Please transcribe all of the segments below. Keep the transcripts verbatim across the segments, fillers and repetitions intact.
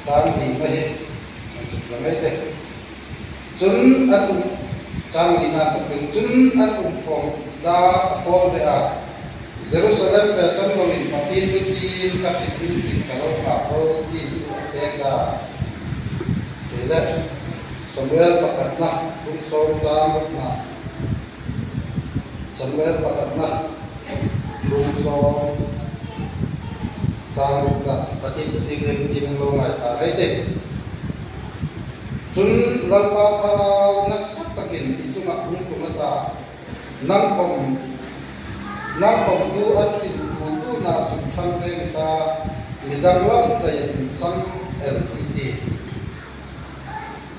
Chang lina hi, kan suk la mai te. Chun a tum, chang lina tukin chun a tum khawm Dâk a pawl ve a, Jerusalem fe san loin Pathien thutiem ka hriet in hriet ka lo nghak ro, tiin thu a pêk a. Ti le, Samuel pakhatna, bung sawm chang rukna. Samuel pakhatna, bung sawm chang rukna, Pathien thutiem ring tieng lo ngai ta ei tih. Chun Lalpa Thlarau nasa takin i chungah hung tlung a ta. Nang khawm, nang khawm tu an hrilfie tu na chun ṭhang ve i ta, midang lam dai inchang el i tih.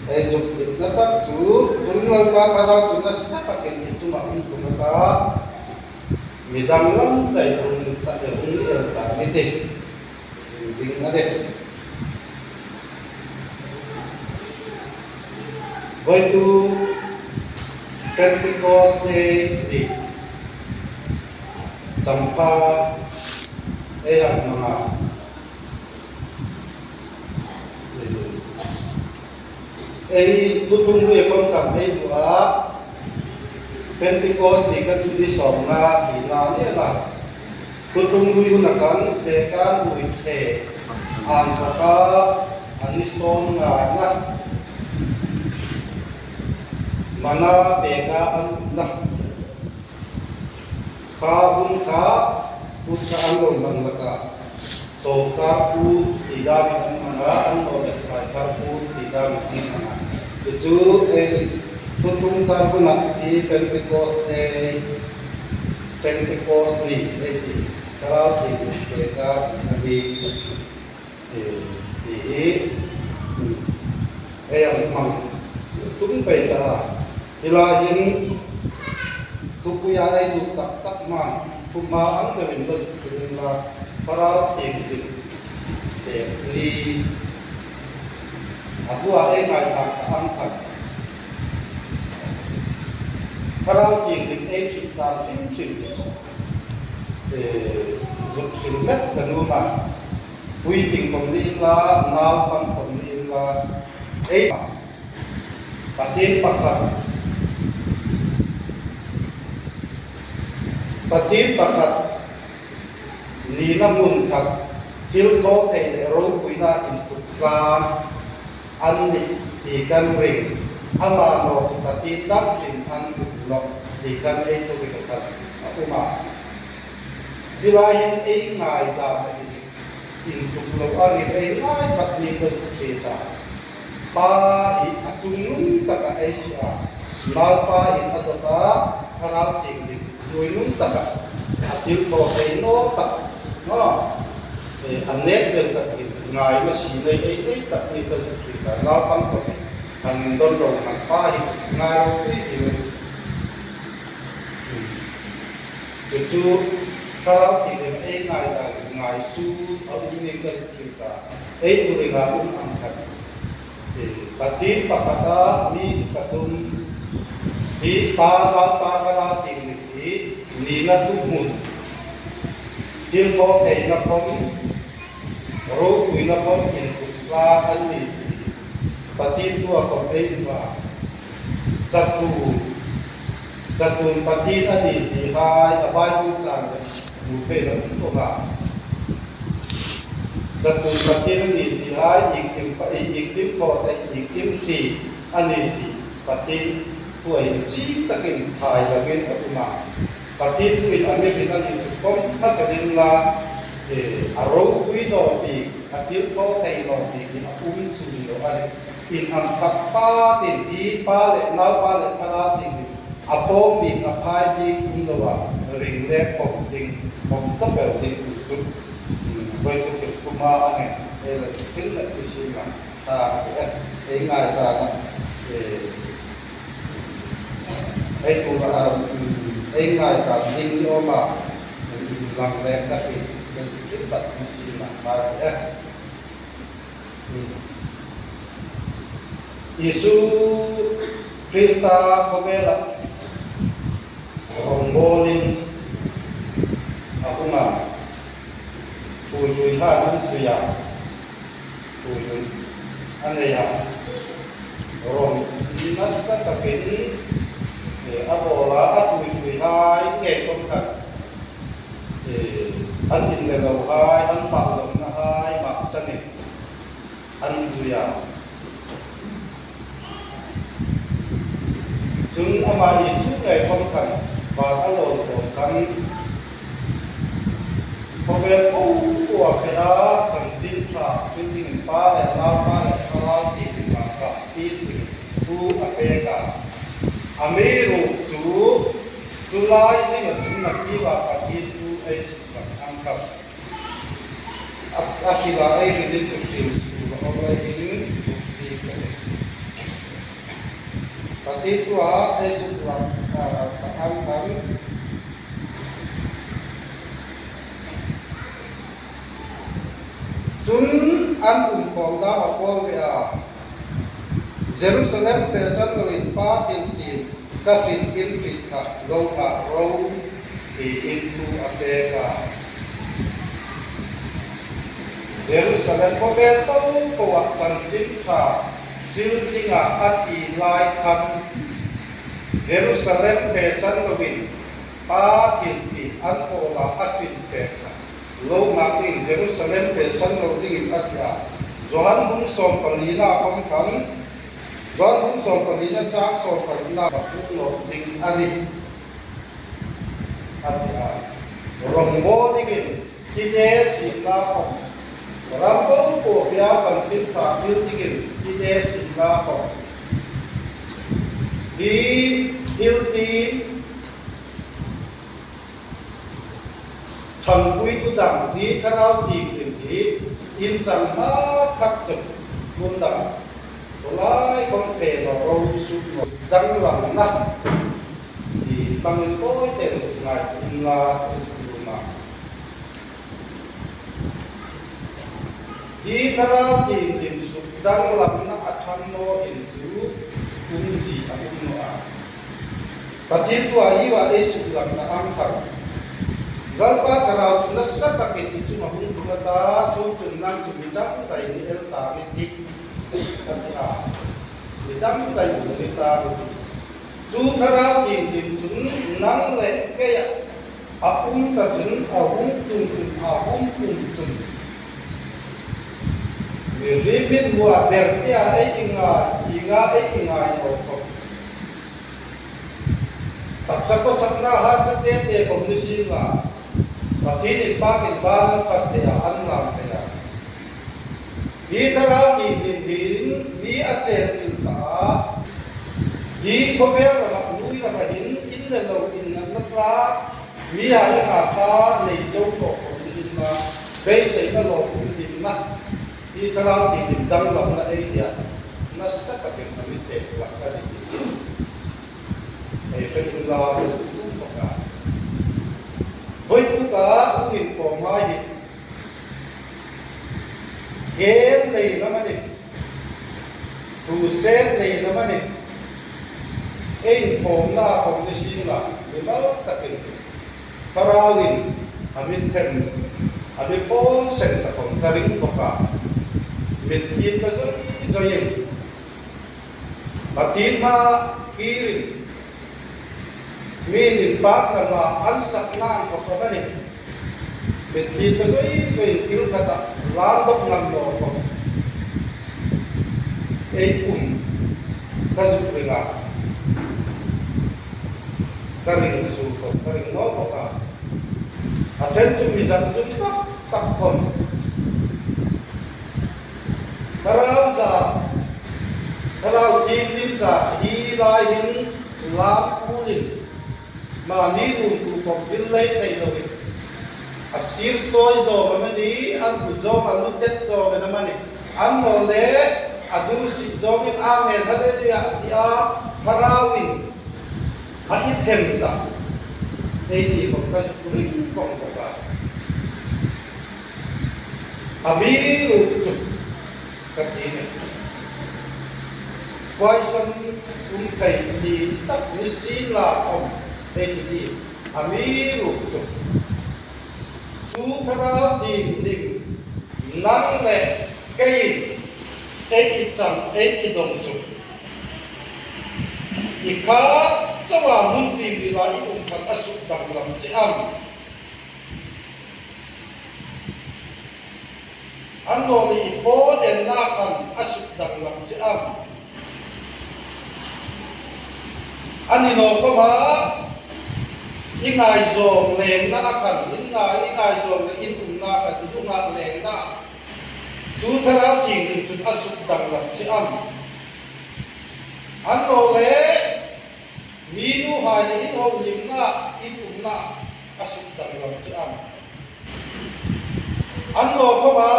Ei zuk hrietna tak chu, chun Lalpa Thlarau chu nasa takin i chungah hung tlung a ta, midang lam dai hung ta, hung ni el ta i tih. Ding a ni. Voituk Pentecost Day ni champha ei hang hmang a. Ei Thuthlung Lui khom kan ei hmu a, Pentecost ni kha chu ni sawmnga ni a ni a. Thuthlung Lui huna khan fe kan ui the an kha a ni sawmngana. Mana pêka an na. Kha hun kha, hun kha an lo hmang hlak a. Chawlhar put ti dâmin an hmang a, an lo le khaithar put ti dâmin an hmang a. Chu chu ei Thuthlung Thar huna hi Pentecost Day, Pentecost ni ei ti. Thlarau Thienghlim pêka a ni. Ti, ti hi, hmm, ei hang hmang tum pei ta a. Hi lai hin thupuia ei lut tak tak hmain, thuhma ang deuin lo zuk tir inla, Thlarau Thienghlim pêk ni a tua ei ngaithla ang khan Thlarau Thienghlim ei hriet dan hrim hrim, eh, zuk hril met ka nuom a. Puitling khom ni inla, naupang khom ni inla, ei Pathien pakhat, Pathien pakhat nina hmun khat, thilthawthei le ropuina intuok tlang an nih ti kan ring. Ama naw chu Pathien dam hrim an duh nawh ti kan ei thuhrilh khat a um a. Hi lai hin ei ngaidam a hin intuok lo a ni, ei ngai tak ni ka zuk hriet a. Pa hi a chungnung taka ei sie a. Naupa in a dawt a, Thlarau Thienghlim hnuoinung taka, a thilthawthei naw tak, naw, eh, a nek bel taka hin ngaina sie nei ei nei tak ni ka zuk hriet a. Naupang khawm hi hang indawn ro, nang pa hi chu ngai ropui ti lo. Chu chu Thlarau Thienghlim ei ngaidam, ngaisut a um ni ka zuk hriet a. Ei thuhrilh a um ang khat, eh, Pathien pakhata mi pathum, hi Pa, Naupa, Thlarau Thienghlim hi nina tuok hmun, thilthawtheina khawm, ropuina khawm intuok tlang an ni si. Pathien thu a khawm ei hmu a. Chatuon, chatuon Pathien a ni si hai a Bible chang le hmu thei lo um bawk a. Chatuon Pathien a ni si hai, iengkim pa, iengkim thawthei, iengkim hri a ni si. Pathien thu a hin ching takin thai lovin a um a. Pathien thu in a mi hriet a ni chu khawm hma ka ding la, eh, a ropui naw bik, a thilthawthei naw bik hi a um chu ni lo a nih. Ieng ang khat pa tin hi Pa le Naupa le Thlarau Thienghlim a pawm bik, a phai bik um lo a, ring le pawm ding, pawm tawp el ding ti chu, hmm, voi tu ke kuma a nge, ei la thil na ti si ma. A, ei ngaidam a, eh, ei tu la, um, ei ngaidam ding ni awm a, um, lang leng ka ti, ka ti bat ni si ma, ma, eh. Um. Isu Krista khawvela rawngbawlin a hung a, ṭhuoi ṭhuoi hai an zui a. Ṭhuoi ṭhuoi a nei a, rawng nasa takin, eh, a bawl a, a ṭhuoi ṭhuoi hai ngei khawm khan, eh, an inle lo hai, an fak zawngna hai maksanin an zui a. Chun ama Isu ngei khawm khan, vak a lawn khawm khan, khawvel po poa fe a, chanchin ṭha hril dingin Pa le Naupa le Thlarau Thienghlim a kha hril dingin thu a pek a. Amiruokchu, chu lai zinga chun nakie a Pathien thu ei suklang ang kha. A, a hril a, ei hrilin chu hril suol a haw lai hin zuk ti ka ti. Pathien thu a ei suklang, a, ta ang khan. Chun an um khawm dam a pawl ve a. Jerusalem fe san loin Pa thiltiem ka hrilin hriet kha lo nghak ro, tiin thu a pek a. Jerusalem khawvel po poa chanchin ṭha hril dinga a ti lai khan, Jerusalem fe san loin Pa thiltiem an pawla a hrilpek kha lo nghak ding, Jerusalem fe san lo dingin a ti a. Johan bung sawmpalina khawm khan, Johan bung sawmpalina chang sawmpalina ka hung nawk ding a nih, a ti a. Rawngbawl dingin hi te siemna khawm, ram po po fea chanchin ṭha hril dingin hi te siemna khawm, hi thiltiem ṭhangpuitu dang hi Thlarau Thienghlim hi in chang hma khat chu hmun dang, khawlai khawm fe naw ro, suk naw, danglamna ti hmangin tawi tein zuk ngai inla, zuk lum a. Hi Thlarau Thienghlim suk danglamna a ṭhang naw in chu umzie a um naw a. Pathien thua hi va ei suklang ta ang khan, Lalpa Thlarau chu nasa takin i chunga hung tlung a ta, chuongchun nang chu mi dangdai ni el ta i tih, a ti a. Mi dangdai ni ta i tih. Chu Thlarau Thienghlim chun nang le keia A um ta chun, a hung tlung chun, a hung tlung chun, mi hrim hrim hmua ber tea ei ngai, i nga ei ngai naw khawm. Taksa khawsakna harsa tete khawm ni sien la, Pathien inpakin ban an pat thei a, an lam thei a. Hi Thlarau Thienghlim hin mi a chen chil ta a, hi khawvel rama, hnuoi rama hin in le lo, in natna tlak, mihai anga thla nei zo tawk khawm ni inla, beiseina lawmum dinna, hi Thlarau Thienghlim danglamna ei tia nasa takin a mi thei hlak a nih. Ei hre inla, ei hre inla. Vawituk a hung inkhawm hai hi camp leina amanih, crusade leina amanih, ei inkhawmna khawm ni sien la, mimal takin Thlarauin a mi them, a mi phawn seng ta khawm ka ring bawk a. Mitthli ka zui zui in, Pathien hmaa kir in, mi'n inpakna hla an sakna ang khawm amanih, mitthli ka zui zui in thil khata lândawk ngam naw khawm ei um ka zuk ring a, ka ring suol khawm ka ring naw bawk a. A ṭhen chu mi zat zuk tak tak khawm, Thlarau zar, Thlarau Thienghlim zar hi lai hin lam kulin, mani lungtu khawm thil lei thei loin, a sir sawi zawng amanih, an bu zawng a lu tet zawng amanih, annawleh a dursi zawngin, Amen, Hallelujah, tia Thlarauin a i them ta, ei ti khawm ka zuk ring vawng bawk a. Amiruokchu ka ti a nih, question um thei ni tak ni sien la khawm ei ti, amiruokchu chu Thlarau Thienghlim nang le keiin ei i chang, ei i dong chu i kha chauha hmun fimrila i um khan a suk danglam che am? Annawleh i phone enna khan a suk danglam che am? Ani naw khawma, i ngaizawng lengna a khan, i ngai, i ngaizawng le i umna khan, i nunghak lengna, chu Thlarau Thienghlim chun a suk danglam che am? Annawleh mi nuhai le in holimna, in umna a suk danglam che am? Annawleh khawma,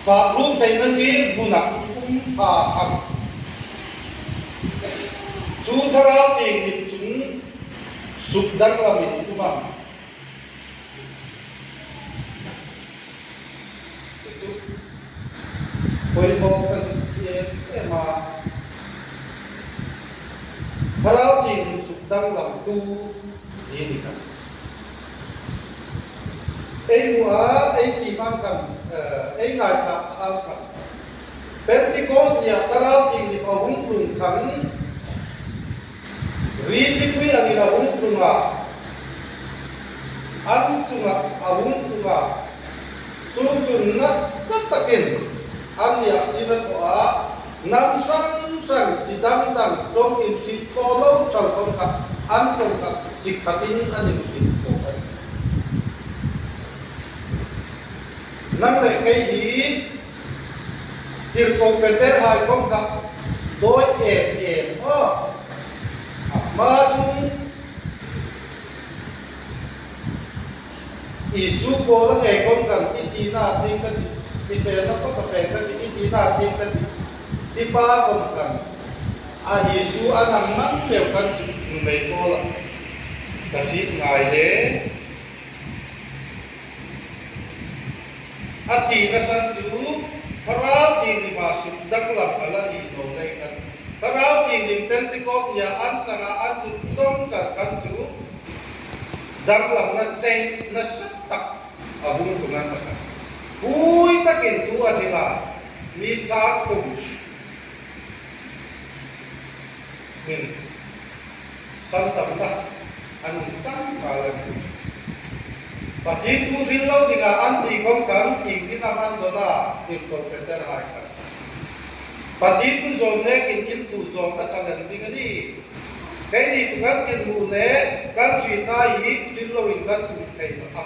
fak ruok theina ding hmuna i um pha khan, chu Thlarau Thienghlim chun suk danglamin i um am? Chu chu poimaw ka zuk ti em em a. Thlarau Thienghlim suk danglamtu ti ni kha. Ei hmu a, ei ti mang khan, eh, ei ngaithlak ang khan, Pentecost nia Thlarau Thienghlim a hung tlung khan, ri thipui angin a hung tlung a, an chunga a hung tlung a, chu chu nasa takin an nia sin a thaw a, hnam hrang hrang chi dang dang ṭawng inhriet thaw lo ṭhal khawm kha, an ṭawng kha chi khatin an inhriet thaw a. Nang le kei hi tirko Peter hai khawm kha dawi em em a. A hma chun Isu kuoma ngei khawm khan, i thina ding ka tih, i felna khawm ka fe ka tih, i thina ding ka tih, ti pa khawm khan, a Isu a nang man leu khan chu nuhmei kuoma ka hriet ngai le. A tina san chu, Thlarau Thienghlim a suk danglam a la ni naw lei khan, Thlarau Thienghlim Pentecost nia an changa an zuk dawng char khan chu, danglamna change nasa tak a hung tlung a ni kha. Pui takin thu a hril a, ni sang kum hin sandamna an chang ngai a nih. Pathien thu hril lo dinga an ti khom khan ieng tin am an dawn a, tirko Peter hai khan. Pathien thu zawm nekin in thu zawm a ṭha lem ding a nih. Keini chu kan thil hmu le kan hrietna hi hril loin kan tum thei nawh a.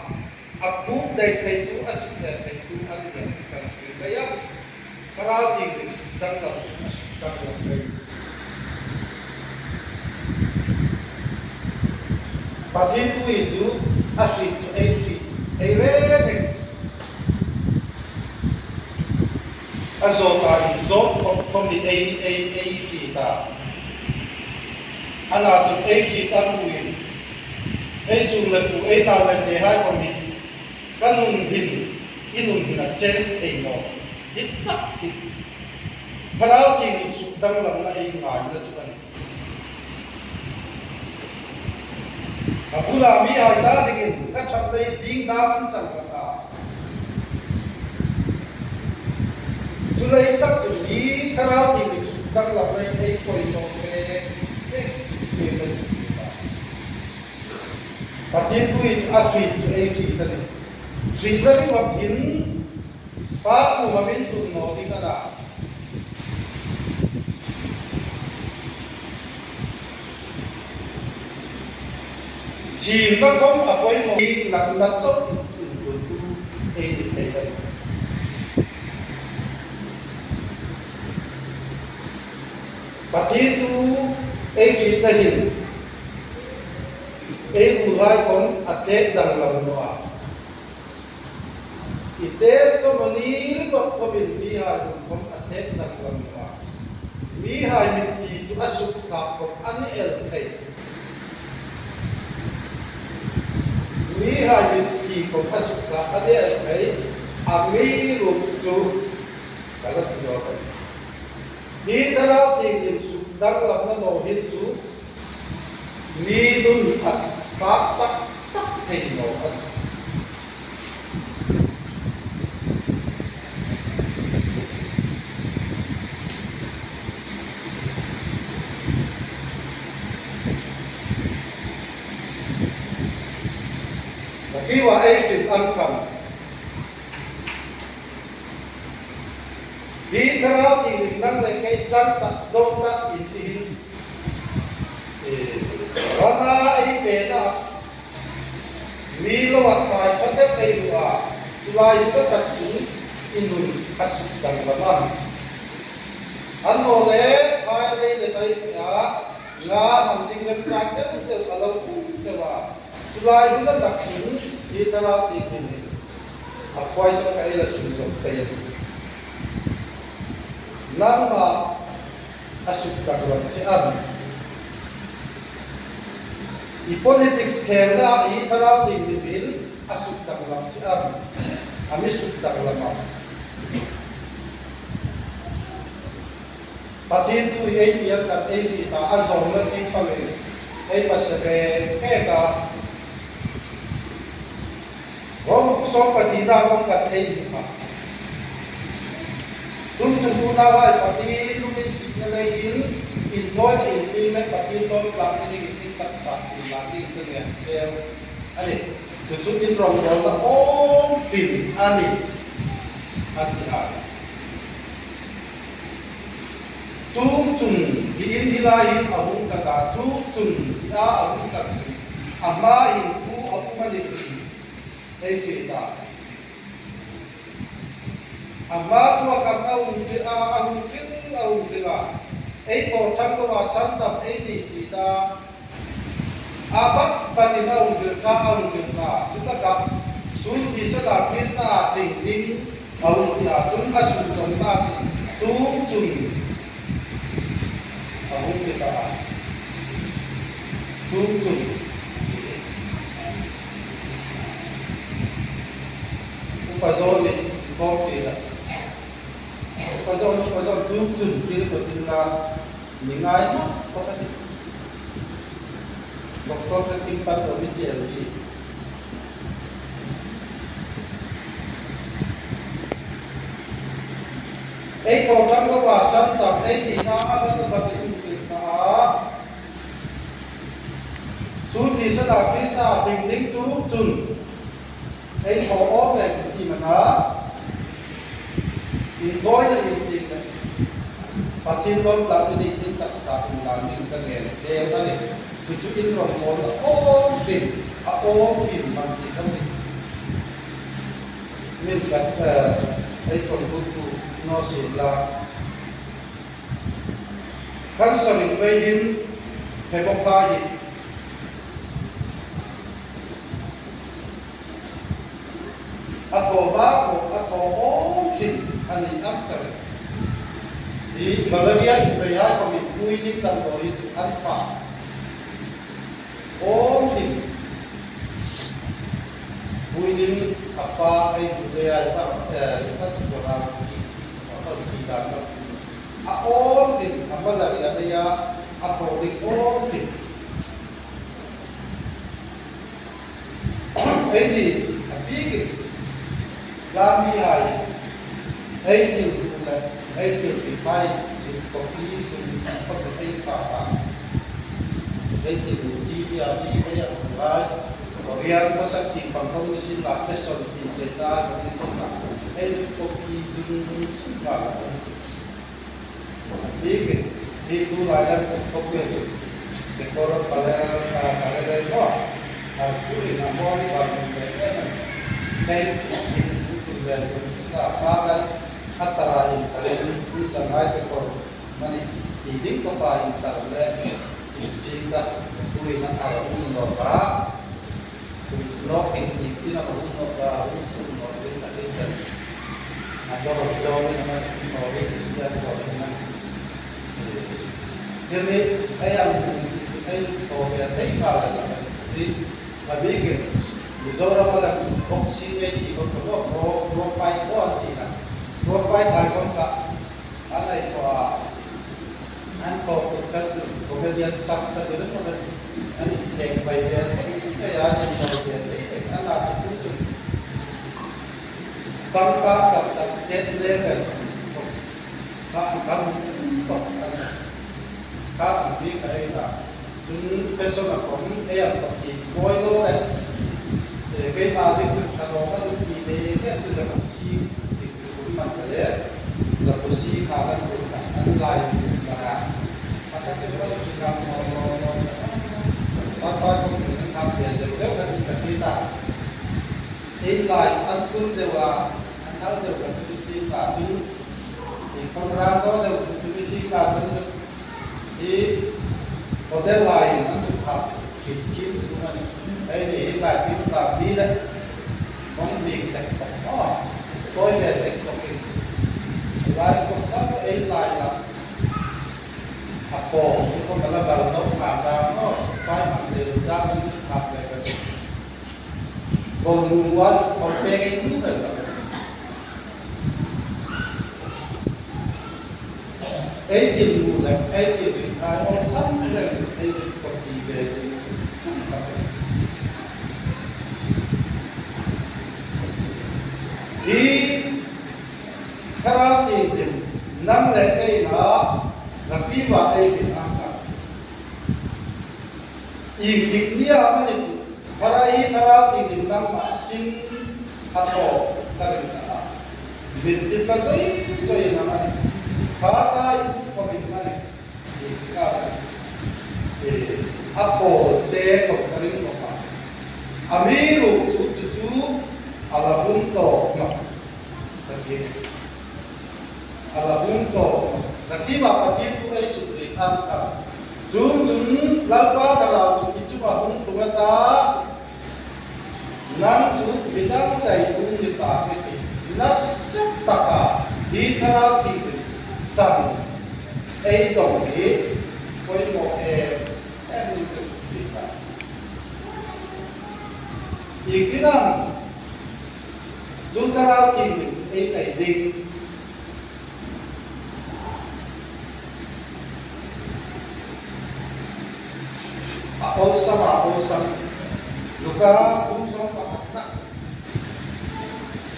A khuk dai theitu, a suk dai theitu a ni lo kan ti mai a. Thlarau Thienghlim suk danglam, a suk danglam mai. Pathien thu hi chu a hriet chu ei hriet, ei rem em. A zawta inzawm khom khom hi ei, ei, ei hriet a. Ana chu ei hriet a hmuin, ei sung le pu, ei nau le tehai khom hi ka nun hin, i nun hin a change thei naw hi tak hi. Thlarau Thienghlim suk danglamna ei ngaina chu a nih. A bula mihai ta dingin ka ṭhat lei ding dam an chang ka ta. Chu lei tak chu mi Thlarau Thienghlim suk danglamna ei poi naw ve, ve, ve, ve. Pathien thu hi chu a hriet chu ei hriet a nih. Hrietna ding bak hin Pa kuoma min tun naw ding a na. Thiemna khom a poimaw hi natna chauh intuntu ei ni thei a nih. Pathien thu ei hrietna hin ei ruolhai khom a thlek danglam naw a. I testimony ringawt khomin mihai ruok khom a thlek danglam naw a. Mihai mitthlak chu a sukthlak khom a ni el thei. Mihai mitthlak khom a sukthlak a ni el thei. Amiruokchu ka la ti naw a. Hi Thlarau Thienghlim suk danglamna naw hin chu mi nun a thlak tak tak thei naw a nih. Ka ti a, ei hriet ang khan. Hi Thlarau Thienghlim nang le kei chang tak, dawng tak in ti hin, eh, rama ei fena, mi loa thlai ṭha deu ei hmu a, chu lai hun tak chun i nun a suk danglam am. Annawleh, phai a lei le tai fe a, nga hmang ding remchang deu deu a lo um deu a. Chu lai hun tak chun hi Thlarau Thienghlim hin a khuoisak a, ei la sunzawm pei a. Nangma a suk danglam che am? I politics khelna hi Thlarau Thienghlim hin a suk danglam che am? A mi suk danglam am? Pathien thu hi ei ti ang khan ei ti ta a, zawmna tieng pangin ei hmasa ve ve a. Rom bung sawm pahnina khom khan ei hmu kha. Chun chu unauhai, Pathien lunginsietna leiin inthawina inti met Pathien lawm tlak ni dingin in taksa inla ding ka ngen cheu a nih. Chu chu in rongbawlna awm pin a nih, a ti a. Chuongchun, tiin hi laiin a hung tlat a, chuongchun, tia a hung tlat chun, ama hin thu a um a nih, ei hriet a. Ama thu a kan a hung hril a, a hung hril, a hung hril a. Ei thaw ṭhang loa sandam ei ni si ta. A bat batin a hung hril ṭha, a hung hril ṭha. Chu taka, sun tisa a, Krista a tling ding a hung ti a, chun a sunzawmna chu, chuongchun a hung ti ta a. Chuongchun. Upa John-in khawm ti la. Upa John, Upa John, chuongchun ti ringawt inla, mi ngai mawp mawp a nih. Doctor Franklin Pat Romitia hi. Ei thaw ṭhang loa sandam ei nina a bat a bat in hung hril ta a. Sun tisa a, Krista a tling ding chu chun. Ei thaw awm le chu ti mana, inthawina inti le, Pathien lawm tlak ni in taksa inlan ding ka ngen che a nih. Chu chu in rawng kawl a awm rim, a awm rim man ti ka nih. Min ka, eh, ei kon hut tu naw sien la. Kan samin pei in, he bawk a hi. A thaw ba ko, a thaw awm rim a ni ang char. Hi malaria in pei hai ko mi pui ni tam ko hi chu an fa. Awm rim. Pui ni a fa ai tu le ai pa, eh, i pa chu ko ra ki, ki, pa pa ki dan ba. A awm rim, a malaria nei a, a thaw rik awm rim. Eini a bikin, lam mi hai, ei thil tu le, ei thil ti pai, zuk kopi, zuk zuk kopi ei ta ta. Ei thil tu ti ti a ti ei a tu hai, Korean ko sak ti pang ko mi sin la, fashion ti che ta ko mi sin la, ei zuk kopi, zuk zuk ma la. Hi, hi tu lai lam chu khawpui chu. Kekawr parallel, ah, parallel maw. A turin a maw ri bang le em. Change in tu le chu chu ka pa kan a tara in tarin tu san hai kekawr mani ti ding ko pa in tar le. In si ka turin a tar un lo ka. Lawkin iengtin am a hung nawk a, a hung suk nawk ding a ding kan. A dawr zawngin a hung nawk ding, iengtin a dawr ding a. Hi hi, ei ang chu ei thaw ve thei ka la la. Hi, a bikin Mizoram a lang chu boxing ei ti ko ko pro, pro fight ko an ti na. Pro fight ai ko ka. An ai ko a, an ko kut khat chu comedian sak sak ding a ni. An inkheng fai ve thei thei a, an inkheng fai ve thei thei. An a chu tu chu. Changkang tak tak state level. Ka an kan tok an a chu. Ka an bi ka ei na. Chun fashion a kawm ei an tok ti mawi naw le. Eh, keima dik chu ṭha naw ka duh ti ve ve chu zakusi ti kum man ka le. Zakusi kha kan duh ka an lai zuk ka ha. A ka chu ka chu ka maw maw maw ka. Sa pa ko ni ka pe de de ka chu ka ti ta. Ei lai an tun deu a, an hal deu ka chu si ta chu. Ei kon ra ko deu chu si ta chu. Hi, hotel lai an chu kha, si thim chu ma ni. Ei ni hi lai tin ta bi le. Mong bi tek tok. Oh, toilet tek tok in. Lai ko sa ei lai la. A ko chu ko la bal no ma da no, so fai ma de da ni chu kha le ka chu. Ko nu wa ko pe ke nu ka la. Ei thil nu le, ei thil ri, ai, awlsam le, ei zuk ko ti ve chu, sum ka. Hi, Thlarau Thienghlim, nang le kei na, na pi va ei thil ang ka. Ieng dik ni a ma ni chu, Thlarau hi Thlarau Thienghlim nangma sin a thaw ka ring ta a. Mit chi ka zoi zoi na ma ni. Kha ta i kum ko min ma ni. I ka, e, a pawl che ko ka ring lo ka. Amiruokchu chu chu a la hung tawk nawh. Ka ti. A la hung tawk. Ka ti ma Pathien thu ei suk ri an khan. Chun chun Lalpa Thlarau chu i chunga hung tlung a ta. Nang chu midang dai um ni ta ka ti. Nasa taka hi Thlarau Thienghlim chan ei dawng hi poimaw em em ni ka ti ta. Iengtin am chu Thlarau Thienghlim chu ei nei ding. A awlsam, a awlsam. Luka bung sawm pakhatna.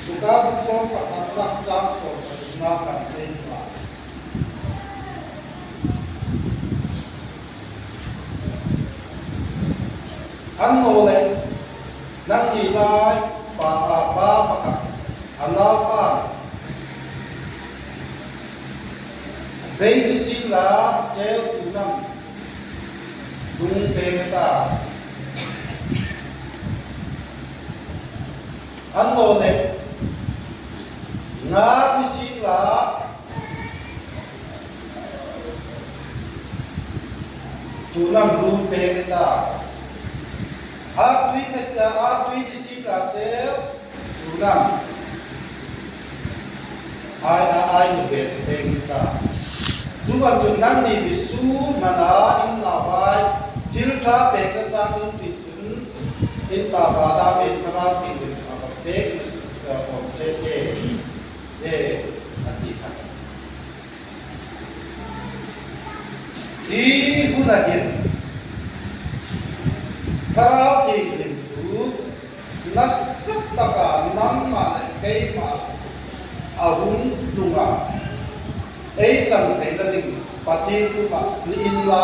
Luka bung sawm pakhatna chang sawm pathumna kan ei hmu a. Annawleh, nangni lai, Pa, a pa pakhat, a naupa, bei ni sienla cheu tu'n am lung pêng ta. Annawleh, nga ni sienla tu'n am lung pêng ta. A tui hmasa, a tui ni sienla cheu tu'n am, ai, a, ai nu ve pêng ta. Chuong chun nangni mi suol mana in nauhai thil ṭha pêkna chang in ti chun, in pa va dam in Thlarau Thienghlim chunga va pêk na si, eh, awm che te, eh, a ti kha. Hi huna hin Thlarau Thienghlim chu nasa taka nangma le keima a hung tlunga ei chang theina ding Pathien kuoma ni inla,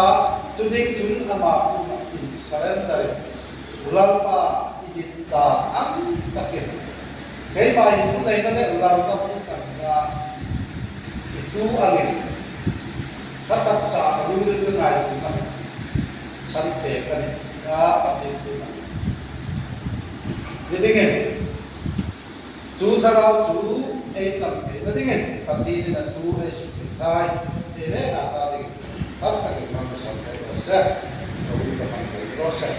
chu ding chun ama kuoma in surrender in, Lalpa, i dit ta ang takin keima inthuneina le lalna hung changna i tu angin ka taksa ka lungril ka ngaituona kan pêk a nih, a Pathien kuoma. Ni dingin chu thlarau chu ei chang theina dingin Pathienin a thu ei sukpêk hai, ei le a ta dingin tak takin malsawm thei raw se, ka hun ka hmang thei raw se.